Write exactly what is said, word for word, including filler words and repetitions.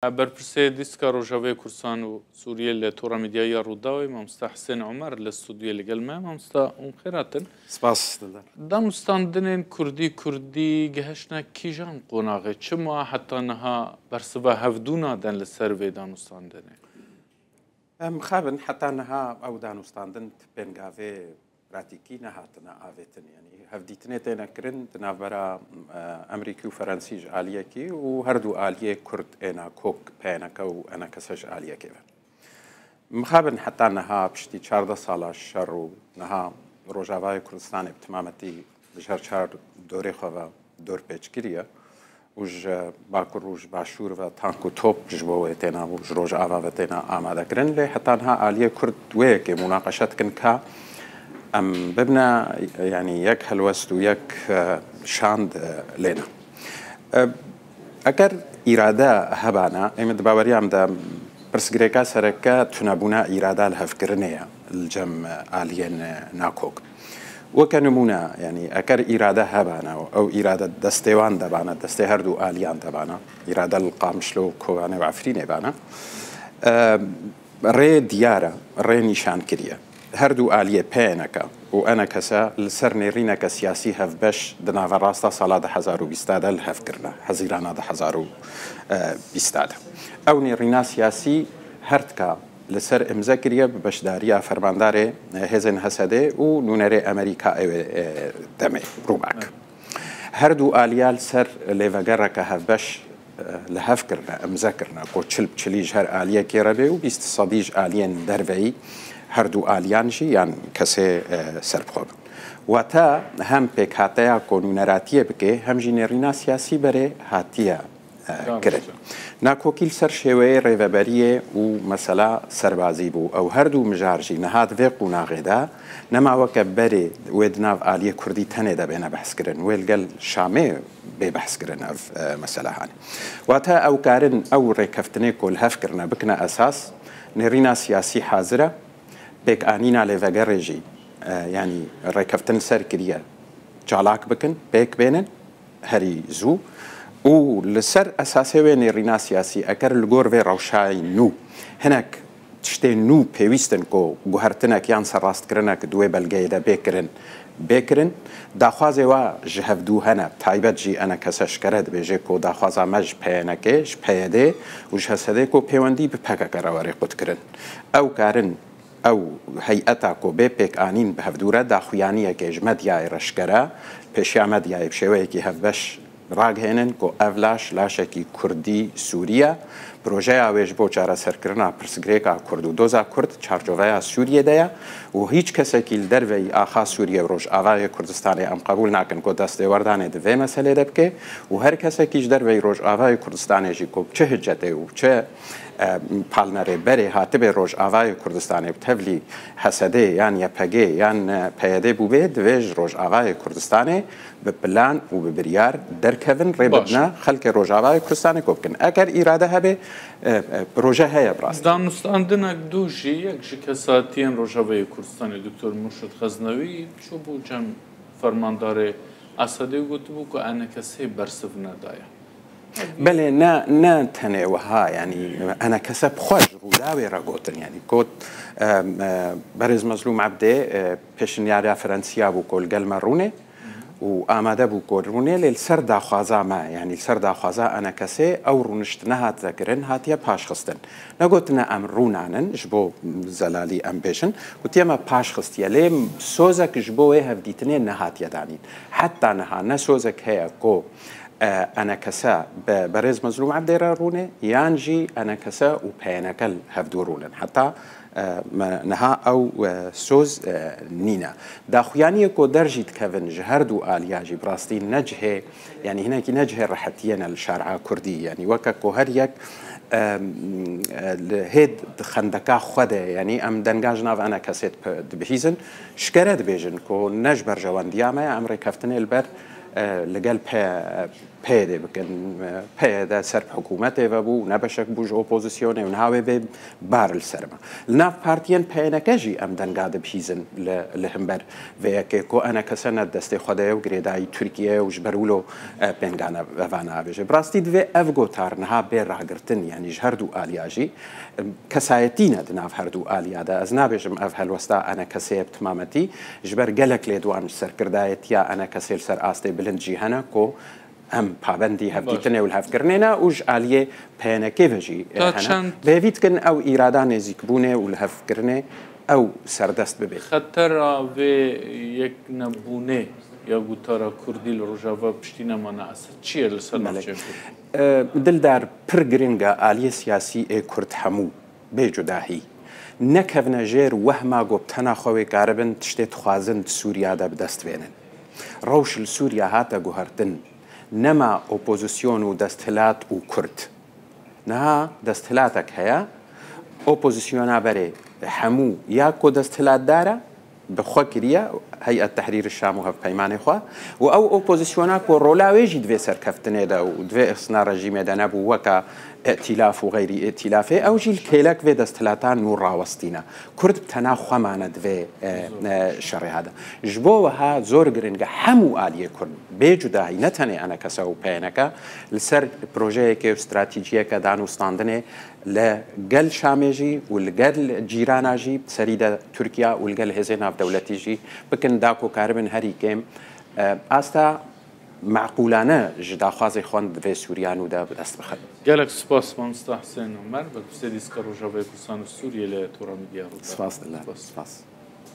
Berpirsê Dîska Rojavayê Kurdistan û Sûriyê li Tora Medyayê ya Rûdawê, Mamosta Hisên Omer li stûdyoyê li gel me. Mamosta, hûn xêr hatin. Spas, Dildar. Danûstandinên kurdî-kurdî gihiştine kîjan qonaxê? Çima heta niha bersiva hevdû nadin li ser vê danûstandinê? Em xebin heta niha ew danûstandin ti pêngavê pratîkî nehatine avêtin. Yanî hevdîtinê têne kirin di navbera, e, Emerîkî û Ferensî ji aliyekî û her du aliyê Kurd ê NAKOK, P N K û E N K S ji aliyekê ve. Mixabin heta niha piştî çardeh sala şer û niha Rojavayê Kurdistanê bi timametî ji her çar dorê xwe ve dorpêç kiriye û ji Bakur û ji Başûr ve tank û top ji bo wê têna û ji Rojava ve têna amade kirin. Lê heta niha aliyê Kurd wê yekê mûnaqeşe dikin ka em bibine, yanî yek helwest û yek, e, şand, e, lêne. E, eger îrade hebana, em di baweriya em de pirsgirêka sereke tunebûna îrada lihevkirinê ye li cem aliyên NAKOK. Weke nimûne, yanî eger îrade hebana û ew îrade destê wan de bana, destê her du aliyan de bana, îrade li Qamişlo û Kobanê û Efrînê bana, e, rê diyar e, rê nîşan kiriye. Her du aliyê P N K û E N K S li ser nêrîneke siyasî hevbeş di naverasta sala du hezar û bîst de li hev kirine, Hezîrana du hezar û bîst de. Ew nêrîna siyasî her tika li ser imze kiriye bi beşdariya fermandarê, e, hêzên H S D û nûnerê Amerîka ê wê, e, demê, Rûbak. Her du aliya li ser lêvegereke hevbeş, e, li hev kirine, imze kirine, ku çil bi çilî ji her aliyekê re be û bîst sedî ji aliyên derveyî her du aliyan jî yan kesê, e, serbixwe bin. Wate hem pêkhateya ku nûneratiyê bike, hem jî nêrîna siyasî berê hatiye, e, Tamam, kirin. Hocam. NAKOKî li ser şêweyê rêveberiyê û mesela serbazî bû. Ew her du mijar jî niha di vê qonaxê de nema weke berê wê di nav aliyê Kurdî tenê de bêne behskirin. Wê li gel Şamê bê behskirin ev, e, mesela hanê. Wate ew karin ew rêkeftinê ku li hev kirine bikine esas, nêrîna siyasî hazir e, pêkanîna lêvegerê jî, e, yanî rêkeftin li ser kiriye, çalak bikin, pêk bênin, herî zû. Û li ser esasê wê nêrîna siyasî, eger li gor vê rewşayî nû hinek tiştê nû pêwîst in ku guhertinek yan serrastkirinek di wê belgeyê de bê kirin, bê kirin, daxwazê wa ji hevdû hene, taybet jî E N K S eşkere dibêje ku daxwaza me ji P N K, ji P Y D û ji H S D ku pêwendî bi P K K re were qutkirin. Ew karin ew heyeta ku bê pêkanîn bi hevdû re daxuyaniyekê ji medyayê re eşkere, pêşiya medyayê bi şêweyekî hevbeş ragihênin ku ev laş, laşekî Kurdî Sûrî ye. Projeya wê ji bo çareserkirina pirsgirêka Kurd û doza Kurd çarçoveya Sûriyê de ye û hîç kesekî li derveyî axa Sûriye û Rojavayê Kurdistanê em qebûl nakin ku destêwerdanê di vê meselê de bike û her kesekî ji derveyî Rojavayê Kurdistanê jî ku bi çi hicetê û bi çi, e, palnerê berê hatibê Rojavayê Kurdistanê bi tevlî H S D yan Y P G yan, e, P Y D bûbê, divê ji Rojavayê Kurdistanê bi plan û bi biryar derkevin, rê Baş. bidine xelkê Rojavayê Kurdistanê ku bikin. Eger îrade hebe, e, e, proje heye bi rastî. Danûstandinek dû jî yek ji kesatiyên Rojavayê Kurdistanê Doktor Murşid Xeznewî çûbû cem fermandarê Esedê û gotibû ku E N K S'ê bersiv nedaye. Belê, ne, ne tenê wiha, yanî E N K S bi xwe ji Rûdawê re gotin, yanî got, e, e, berêz Mezlûm Ebdê, e, pêşinyariya Frensiya bû ku li gel me rûnê û amade bû ku rûnê, lê li ser daxwaza me, yanî li ser daxwaza E N K S'ê ew rûnişt nehate kirin, hatiye paşxistin. Negotine em rûnanin, ji bo zelalî em bêjin, gotiye me paşxistiye, lê sozek ji bo wê hevdîtinê nehatiye danîn. Heta niha ne sozek heye ku, e, E N K S bi berêz Mezlûm Ebdê re rûnê, yan jî E N K S û P Y N K li hevdû rûnin. Heta, e, me niha ew, e, soz, e, nîne. Daxuyaniyê ku der jî dikevin ji her du aliya jî bi rastî ne cihê, yanî hinekî ne cihê rehetiyê ne li şari'a kurdî. Yanî weke ku her yek, e, li hêd di xendeka xwe de, yanî em denga ji nav E N K S'ê dipe-, dibihîzin, ji kere dibêjin ku ne ji berjewendiya me ye, em rêkeftinê li ber, e, li gel P-, PYD bikin. PYD ser bi hikûmetê ve bû, ne beşek bû ji opozisyonê û niha wê bê bar li ser me. Li nav partiyên PNK jî em denga dibihîzin li, li hember vê yekê ku ENKS ne destê xwe de ye û girêdayî Tirkiye ye û ji ber wilo, e, pêngane ve vana avêje. Bi rastî divê ev gotar niha bê ragirtin, yanî ji her du aliya jî, em, kesayetî ne di nav her du aliya de. Ez nabêjim ev helwesta ENKSê ye bi timametî, ji ber gelek lêdwan ji serkirdayetiya ENKSê li ser astê bilind jî hene ku em pabendî hevdîtinê û lihevkirinê ne û ji aliyê PNKê ve jî, e, Ta hene. çend Bi hêvî dikin ew îrada nêzîkbûnê û lihevkirinê ew serdest bibe. Xetera vê yeknebûnê ya gotara Kurdî li Rojava piştî nemana Esed çi ye li ser Belê. navçeya Kurdî? E, Dildar, pir giring e aliyê siyasî ê Kurd hemû, bê cudahî, nekevne jêr wehma ku bi tena xwe wê karibin tiştê dixwazin di Sûriya de bi dest bênin. Rewş li Sûriya hate guhertin. Nema opozisyon û desthilat û Kurd. Niha desthilatek heye, opozisyona berê hemû ya ku desthilatdar e, bi xwe kiriye, Heyet Tehrîr Şam û hevpeymanê xwe, û ew opozisyona ku rola wê jî di vê serkeftinê de û di vê êxistina rejîmê de nebû, weka îtîlaf û xeyrî îtîlafê, ew jî li kêlek vê desthilata nû rawestîne. Kurd bi tena xwe mane di vê, e, e, şerê hade. Ji bo wiha zor giring e hemû aliyê Kurd, bê cudahî, ne tenê ENKS û PNK, li ser projeyekê û stratejiyeke danûstandinê li gel Şamê jî û li gel cîrana jî, serî de Tirkiye û li gel hêzên navdewletî jî bikin, da ku karibin herî kêm, e, asta meqûlane ji daxwazê xwe di vê Sûriya nû de bi dest bixin. Gelek spas, mamosta Husên Omer, berpirsê Dîska Rojavayê Kurdistan û Sûriyê li Tora Media Rûdar. Spas, Dildar. Spas. Spas.